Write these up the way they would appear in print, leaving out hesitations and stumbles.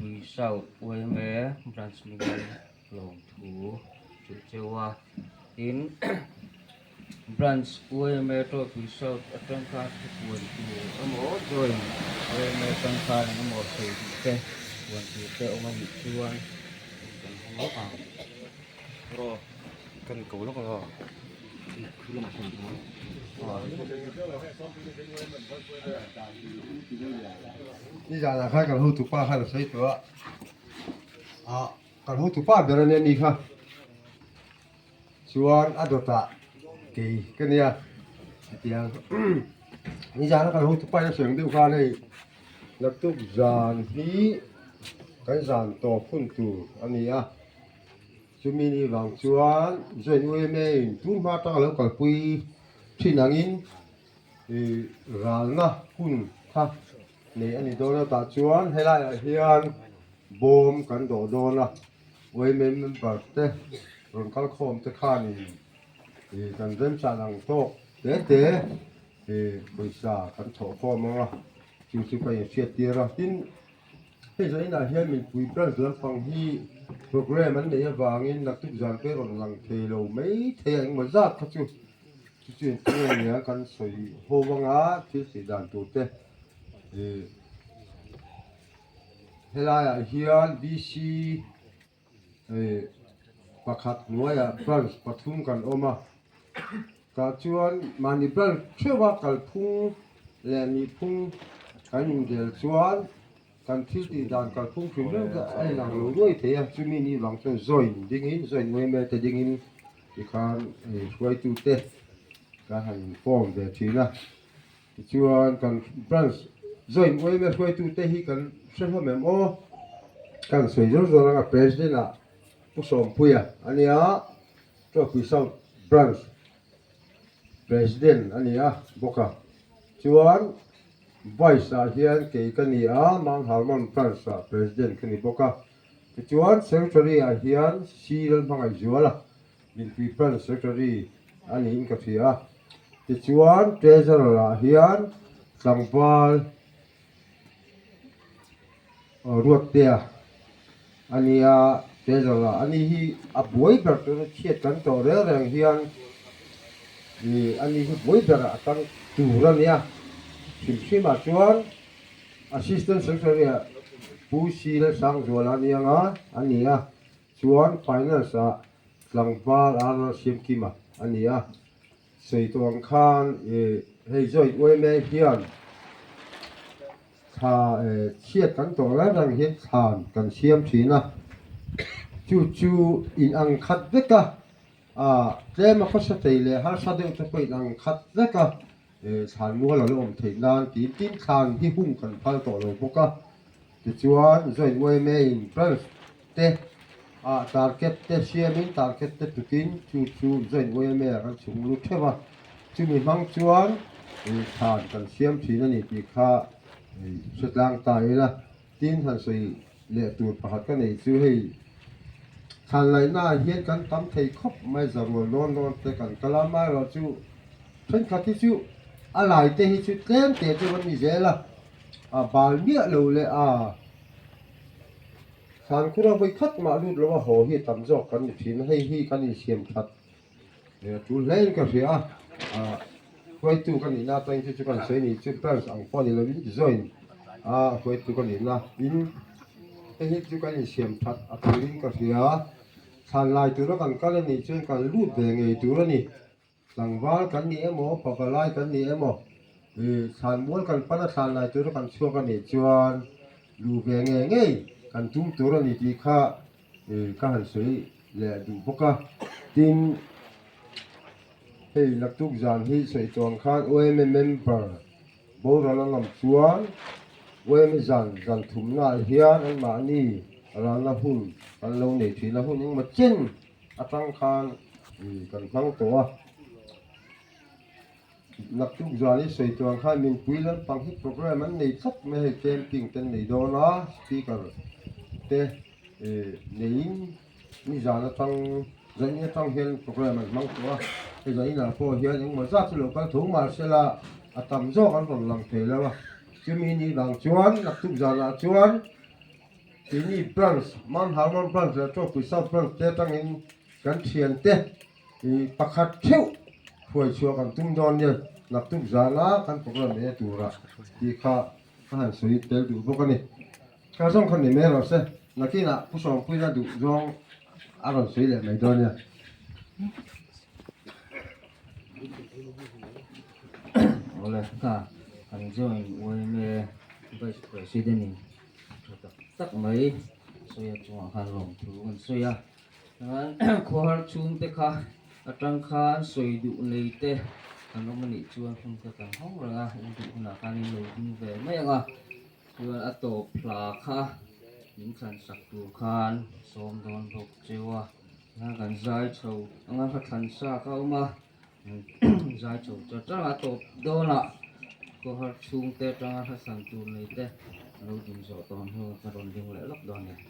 Tawpui South yma Branch hmingin lawmthu hrilh cheu a, tin Branch yma Tawpui South atang khan thupuan tur emaw join yma atang khan engemaw sawi duh te puan tur te awm a nih chuan kan hawng lawk ang. Kan ko lawk ang a. Nizanah khan kan hotupa khan a sawi tawh a, ah kan hotupa ber ania ni kha chuan a dawtah kei ka nia hetiang nizana kan hotupa in a sawi ang deuh khan hei naktuk zan hi kan zan tawp hun tur a ni a. Chumi ni vang chuan Join UMA in tun hma atanga lo kalpui thin angin ih ralna hun kha nei a ni dawn a, tah chuan helaiah hian bawm kan dawh dawn a, UMA member te rawn kal khawm te khanin ih kan remchan ang tawk te te ih pawisa kan thawh khawm ang a, chu chu ka inhriat tir a, tin. Hei zainah hian mipui branch lampang hi program an neih avangin naktuk zan te rawn lang thei lo mai thei a, engmaw zat kha chu chu chu engtin nge nia kan sawi ho anga thil tih dan tur te ih helaiah hian BC ih pakhat hnuaiah branch pathum kan awm a tah chuan mahni branch theuha kalphung leh nihphung kan indel chuan kan thil tih dan kalphung hrim reng te a inang lo ruai thei a chumi ni vang chuan join dingin join yma te dingin tikhan hruaitu te kan han form ve thin a Tichuan kan branch join yma hruaitu te hi kan hre hlawm em aw? Kan sawi zawr zawr anga president ah Pu Sawmpuia a nia, Tawpui South branch president a ni a bawk a. Chuan vice ah hian kei ka ni a, Mount Hermon branch ah president ka ni bawk a. Tichuan secretary ah hian C Lalhmangaihzuala Mipui Branch Secretary a niin ka hria a, tichuan Treasurer ah hian tlangval Ruattea a nia, Treasurer ah ani hi a buai ber tuna chhiat kan tawh reng reng hian ih ani hi buai ber ah a tang tur a nia, hrim hrim ah chuan Assistant Secretary ah Pu Silsangzuala a nia nga a ni a. Chuan finance ah tlangval a Ralsiam Kima a ni a, sawi tawh ang khan ih hei joint yma hian thla eh chhiat kan tawh reng reng hian thlan kan siam thin a, chu chu in ang khat vek a, ah tlem a khawsa thei leh harsa deuh te pawh in ang khat vek a, eh thlan mual a lo awm theih nan tiin tin thlan hi hung kan phal tawh lo bawk a, tichuan joint yma in branch te ah target te siamin target te tukin chu chu joint yma ah kan chhung lut theuh a, chumi hmang chuan ih thlan kan siam thin a ni tih kha ih hre tlang ta ila tin han sawi leh tur pakhat ka nei chu hei thlan laihna ah hian kan tam thei khawp mai zarual dawn dawn te kan kal a amaherawhchu thenkhat hi chu a lai te hi chu tlem te chu an ni zel a a bal miah lo leh a. Thlankhura vawi khat mah lut lo a haw hi tam zawk kan ni thin a, hei hi kan insiam that a tul hle in ka hria a, ah hruaitu ka nihna atangin chu chu kan sawi ni chu branch ang pawh ni lovin join a hruaitu ka nihna in hei hi chu kan insiam that a tul in ka hria, thlan lai tura kan kal a nih chuan kan lut ve ngei tur a ni. Tlangval kan ni emaw, pavalai kan ni emaw, ih thlanmual kan pan a thlan lai tura kan chhuak a nih chuan luh ve ngei ngei kan tum tur a ni tih kha ih ka han sawi leh duh bawk a. Tin, hei naktuk zan hi sawi tawh ang khan yma member boral a ngam chuan yma zan zan thumnaah hian anmahni ralna hun kan lo nei thin a, hun engmaw chen atang khan kan hmang tawh a, naktuk zan i sawi tur ang khan minpui lampang hi program an nei tlat mai hei camping te an nei dawn a speaker te ih neiin nizan atang zanin atang hian program an hmang tawh a hei zaninah pawh hian engmaw zat chu lo kal tho mahsela a tam zawk an rawn lang thei lo a chumi ni vang chuan naktuk zanah chuan. Keini Branch, Mount Hermon Branch leh Tropui South Branch te atangin kan thiante pakhat theuh hruai chhuah kan tum dawn nia, naktuk zana kan program neih a tura tih kha ka han sawi tel duh bawk a ni. Kha zawng kha ni mai rawh se, nakinah Pu Sawmpuina duh zawng a rawn sawi leh mai dawn nia. Awle ka kan join yma Vice President in tha tak tak mai sawi a chungah khan lawmthu kan sawi a chuan khawhar chhungte kha atang khan sawi duh nei te an awm anih chuan hun kha kan hawng reng a in duh hunah khan in lo ding ve mai ang a chuan a tawp hla kha min thlan sak tur khan sawm dawn bawk cheu a chuan kan zai chho anga kha thlan sa kha a awm a. Zai chho char char a tawp dawnah khawhar chhungte atanga hlasan tur nei te a lo ding zawh tawh ang hnu ka rawn ding leh lawk dawn a ni.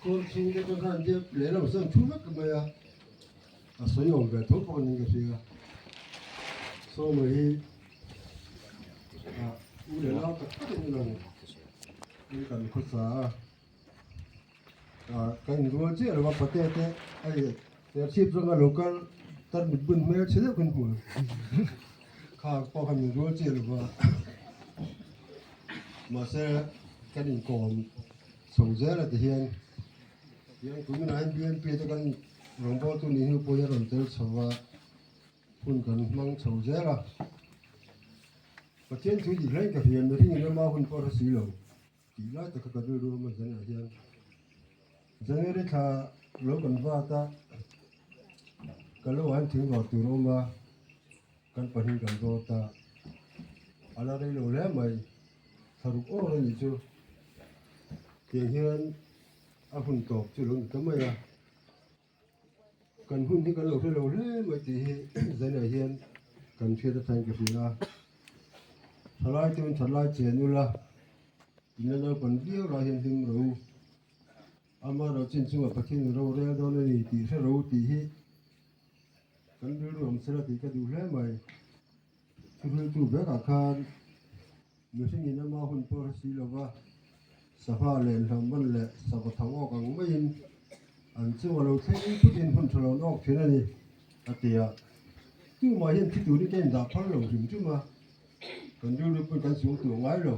Khawl chhung te chuan khan tia lehlam sawn thu vek mai a, a sawi awm ve tho bawk a ni ka hria. Sawma hi ah u leh nau tak tak in lang in kan khawsa a, ah ka inrual chiah lo va pate te a i serchhip zawnga lo kal tan mit bun hmel chhe deuh khan hmu kha pawh khan inrual chiah lo va mahse kan inkawm. Chho zela ti hian hian kuminah hian BNP te kan rawngbawltu nih hnu pawh hi a rawn tel chho a, hun kan hmang chho zel a. Pathian thu dik hleng ka hria, mihring in ama hun pawh a hre si lo tih lai tak kha ka rilru awm a zanah hian January thla lo kan vat a, ka lo an thing vak tur a awm a, kan pahnih kan dawt a, a la rei lo hle mai. Thlaruk awr a nih chu tiang hian a hun tawp chu lo ni ta mai a, kan hun hi kan lo hre lo hle mai tih hi zanah hian kan hriat atangin ka hria a, thalai te in thalai chen ula inla naupang viau lai hian hlim ro amaherawh chin chungah Pathian in rorel dawn a ni tih hre ro tih hi kan rilru awm sela tih ka duh hle mai. Thuhriltu vekah khan mihringin ama hun pawh hre si lova sangha leh hlauhman leh sava thang awk ang maiin an chunga lo thleng phutin hun tha lo an awk thin a ni, a ti a. Tumah hian thi turin ka indah phal lo hrim hrim a, kan rilru pawhin kan sual tur ngai lo.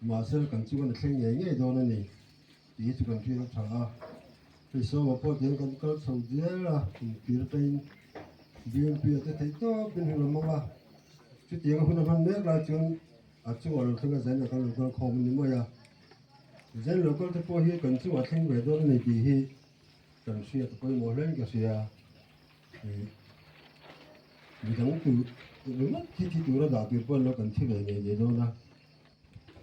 Mahse kan chunga na thleng ngei ngei dawn a ni tih hi chu kan hriat a tha a. Hei sawma pawh tihian kan kal chho zel a, intir atangin BNP a te theih tawp in hun a hmang a. Chutianga hun a hman mek lai chuan a chungah lo thleng a zain a kan lo kal khawm a ni mai a. Zain lo kal te pawh hi kan chungah thleng ve dawn a ni tih hi kan hriat a pawimawh hle in ka hria. Midang tur ringawt thi thi tura dah tur pawh an lo kan thi ve ngei ngei dawn a.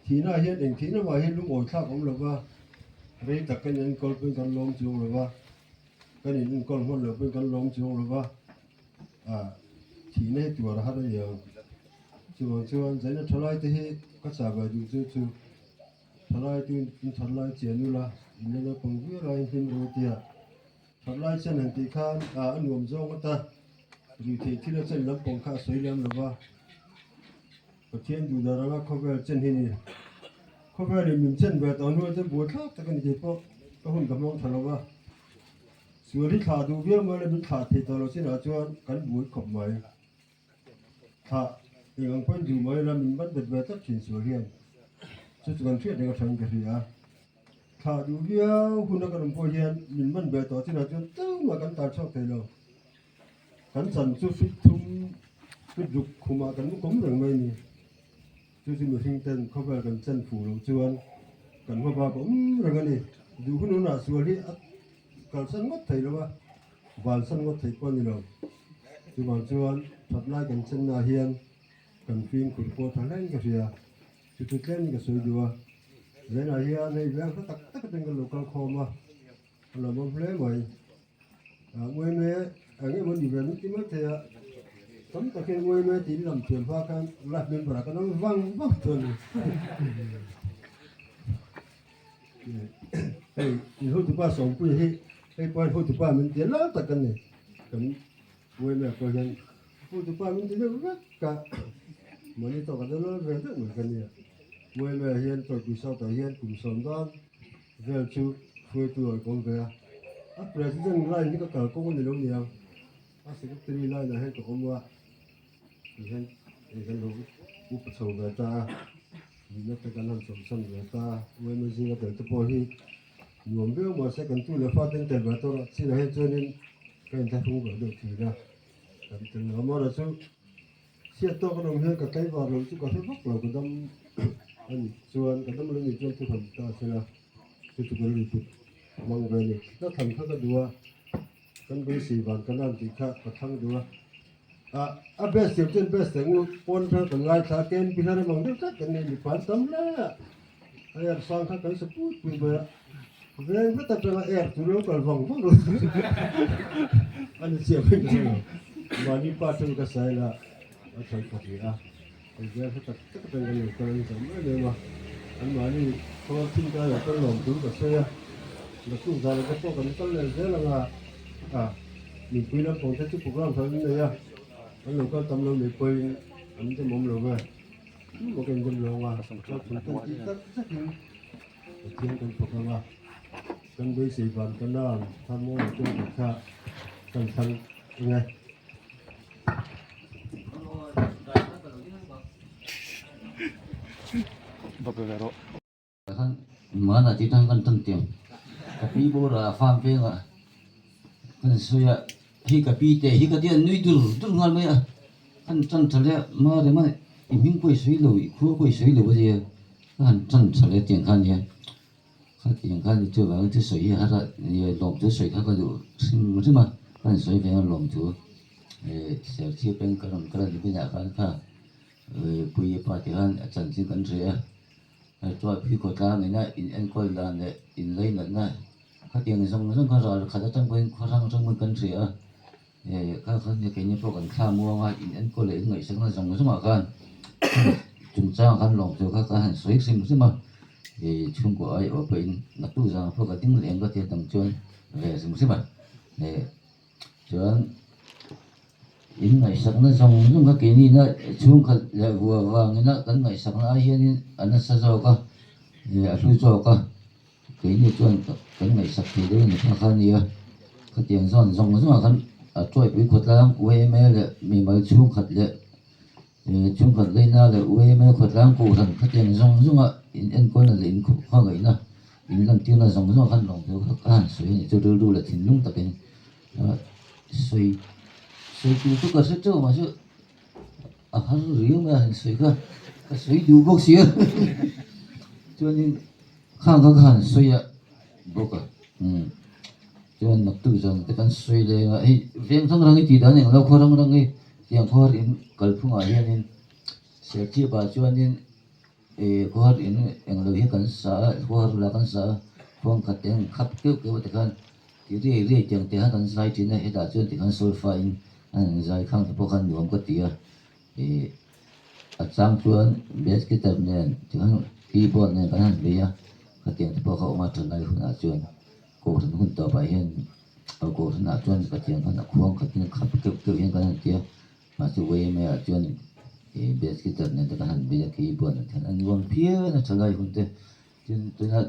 Thihna hian eng thihna mah hi lungawi thlak awm lo va, rei tak kan inenkawl pawhin kan lawm chuang lo va, kan inenkawl hman loh pawhin kan lawm chuang lo va, ah thihna hi tuar a har a ni ang. Chuvang chuan zaina thalai te hi ka chah ve duh chu chu thalai tu in thatlai chian ula, in la naupang viau laiin hlim ru tia thatlai chen han tih khan ah a nuam zawng ata ruihtheih thil a chen lampang kha a sawi lem lo va. Pathian duhdan anga khawvel chen hi ni. Khawvelin min chen ve tawh hnuah chuan buaithlak tak a ni kei pawh ka hun ka hmang tha lo va. Sual hi thlah duh viau mai la min thlah thei tawh lo chinah chuan kan buai khawp mai. Thlah eng ang pawhin duh mai la min ban bet ve tlat thin sual hian chu chu kan hriat reng atangin ka hria. Thlah duh viau huna kan awm pawh hian min ban ve tawh chinah chuan tumah kan tar chhuak thei lo. Kan chan chu fit thum, fit ruk khumah kan kawm reng mai a ni. Chu chu mihring ten khawvel kan chen fuh loh chuan kan hma bak a awm reng a ni. Duh hun hunah sual hi a kalsan ngawt thei lo a, vansan ngawt theih pawh a ni lo. Chuvang chuan that lai kan chennaah hian kan fimkhur pawh tha hlein ka hria. Chu chu tlemin ka sawi duh a. Zainah hian hei veng hla tak tak atangin kan lo kal khawm a, a lawmawm hle mai. Uaime eng emaw ni ve min ti mai thei a, tam takin uaime tiin lam thiam hma khan life member ah kan awm vang vang chu a ni. Hei in hotupa Sawmpuia hi hei pawh hian hotupa min ti a lar tak a ni, kan uaime pawh hian hotupa min ti deuh vek a, mahni tawk a deuh ve deuh mai ka nia. Uaime hian Tawipui South ah hian kum sawm dan Vel chu hruaitu a kawm ve a, a president line hi ka kal kawng a ni lo niang, a secretary line ah hian ka awm a, ti hian hei kan lo upa chho ve ta a, nihna te kan han chawlhsan ve ta a, UMA zinga tel te pawh hi nuam viau mahse kan tu leh fa ten tel ve tawh chinah hian chuanin ka inthlahrung ve deuh thin a, kan tel lo amaherawhchu chu chhiat tawk an awm hian ka tlaivar lo chu ka hre vak lo ka dam a nih chuan ka dam lo nih chuan thu han ta sela chu chu kan ri put mang ve a ni. Ka thlan kha ka duh a, kan beisei van ka nan tih kha ka thlang duh a, ah a best siam chuan best ang u pawn atang kan ngaithla a KNP hla ram ang deuh tlat kan nei mipa an tam hle a, a er sang kha kan sa put pui mai a, veng vek atanga er tur lo kal vang vang lo a ni chiah mai ka hre lo, mahni pa chu ka sail a, a thlan khat rih a. Engvel hre tak tak atang kan lo kal a ni chang em em a, anmahni khawl thin kai lo kal lawm tur ka sawi a. Naktuk zan te pawh kan kal leh zel ang a, a mipui lampang te chu program kha an nei a, an lo kal tam lo mai pawhin an demawm lo ve, tumah ka indem lo ang a, chuan phun tan tih tak zetin Pathian kan fak ang a, kan beisei van ka nan thar mawi lo tawng tak kha kan thlang ang e. Mana tih tan kan tan tiang ka pi bawr ah farm veng ah kan sawi a hei ka pi te hi ka tia nui dur dur nghal mai a kan tan tha leh ma rema i hming pawh i sawi lo i khua pawh i sawi lo a nia ka han tan tha leh tiang kha a nia khatiang kha ni chuvangin thusawi hi har a nia lawmthu sawi kha ka duh hrim hrim a ka han sawi ve a lawmthu eh serchhip peng ka rawn kal a ni hunah khan kha Puia pa te khan a chanchin kan hre a. Chuan phei khawtlang ina in enkawl dan leh in leinatna khatiang zawng zawng kha ral khat atang pawhin khaw hrang hrang hmun kan hria a, eh kha kha nia keini pawh kan thla muang a, in enkawl leh in ngaihsakna zawng zawngah khan chungchangah khan lawmthu kha kan han sawi hrim hrim a, eh chhungkaw aiawh pawhin naktuk zangah pawh ka ding leh ang ka ti a dang chuan ve hrim hrim a, eh. Chuan in ngaihsakna zawng zawng kha keini ina chhungkhat leh vua vangina kan ngaihsakna ai hianin a nasa zawk a, ih a hlu zawk a, keini chuan kan ngaihsak thei deuh a ni kha kha a nia. Khatiang zawn zawng zawngah khan a tuaipui khawtlang yma leh mimal chhungkhat leh ih chhungkhat leina leh yma khawtlang kohhran khatiang zawng zawnga in enkawlna leh in khawngaihna In lantirna zawng zawng khan lawng deuh kha han sawi a ni chu rilru leh thinlung takin sawi sawi tur chu ka hre teuh mahse a har riau mai a han sawi kha ka sawi duh bawk si a chuanin khang kha ka han sawi a bawk a umm chuan naktuk zan te kan sawi leng a hei veng hrang hrang hi tih dan englo khaw hrang hrang hi tiang khaw har in kalphungah hianin serchhip ah chuanin. Ih khuar in englo hi kan sa a khuar la kan sa a khuang khat te an khap keuh keuh a tikhan ti riai riai tiang te khan kan zai thin a hetah chuan tikhan solfa in an han zai khang te pawh khan nuam ka ti a ih a chang chuan bass guitar nen tikhan keyboard nen kan han bei a khatiang te pawh kha awm a thalai hunah chuan kohhran hun tawpah hian kohhran ah chuan pathian khan a khuang khat in khap keuh keuh hian kan han ti a. Mahse yma ah chuan ih bass guitar nen te kan han bei a keyboard nen te an nuam phian a thalai hun te tin tuna.